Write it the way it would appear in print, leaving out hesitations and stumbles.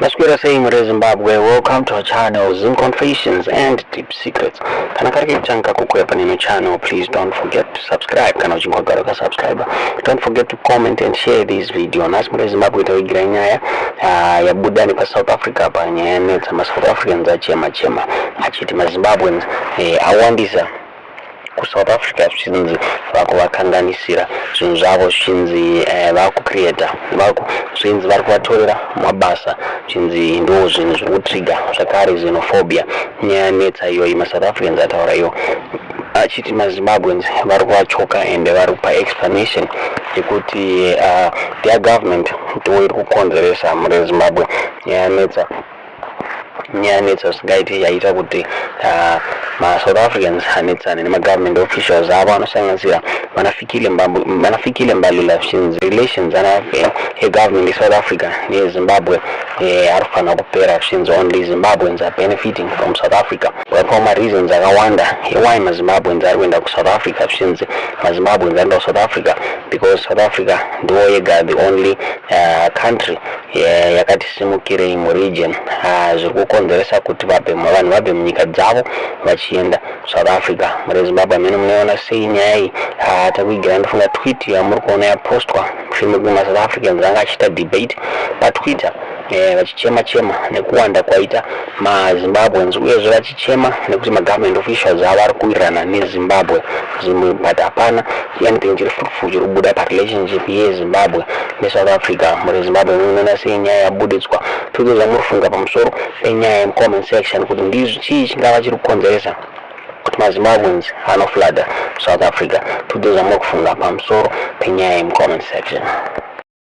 Maswera sei muri Zimbabwe, welcome to our channel, Zim Confessions and Deep Secrets. Kana kari kekutanga kukuya panino channel, please don't forget to subscribe. Kana uchinge wagara ukasubscribe, don't forget to comment and share this video. Nhasi muri Zimbabwe tavigira nyaya yabuda nepaSouth Africa panyaya yanetsa maSouth Africans achema chema achiti maZimbabweans awandisa kuSouth Africa, zvichinzi vakuvakanganisira zvinhu zvavo, zvichinzi vakucreata, zvinzi vari kuvatorera mabasa, zvichinzi ndo zvinhu zviri kutrigger zvakare xenophobia. Nyaya yanetsa iyoyi, maSouth Africans ataura iyo achiti maZimbabweans vari kuvachoka, ende vari kupa explanation yekuti their government ndo iri kukonzeresa. Muri Zimbabwe, nyaya yanetsa, nyaya yanetsa zvisingaiti, yaita kuti maSouth Africans anetsane nemagovernment officials avo anosanganisira vanaFikile Mbalula, zvichinzi relations ana egovernment yeSouth Africa neyeZimbabwe ari kufanira kupera, zvichinzi only Zimbabweans are benefiting from South Africa. Vapawo mareasons akawanda ewhy maZimbabweans ari kuenda kuSouth Africa, zvichinzi maZimbabweans ari kuenda kuSouth Africa because South Africa ndiwo yega the only country yakati simukirei muregion, zviri kukonzeresa kuti vanhu vabve munyika dzavo vachienda South Africa. Muri Zimbabwe, amene munoiona sei nyaya iyi? Takuigira ndofunga tweet yamuri kuona yapostwa mushure mekunge maSouth Africans anga achiita debate paTwitter, vachichema chema nekuwanda kwaita maZimbabweans, uyezve vachichema nekuti magovernment officials avo ari kuwirirana neZimbabwe, but hapana anything chiri fruitful chiri kubuda parelationship yeZimbabwe neSouth Africa. Muri Zimbabwe, munoona sei nyaya yabuditswa? Tiudze zvamuri pamusoro penyaya yemucomment section, kuti ndizvo chii chingava chiri kukonzeresa kuti maZimbabweans anoflooda South Africa. Tiudze zvamuri kufunga pamusoro penyaya yemucomment section.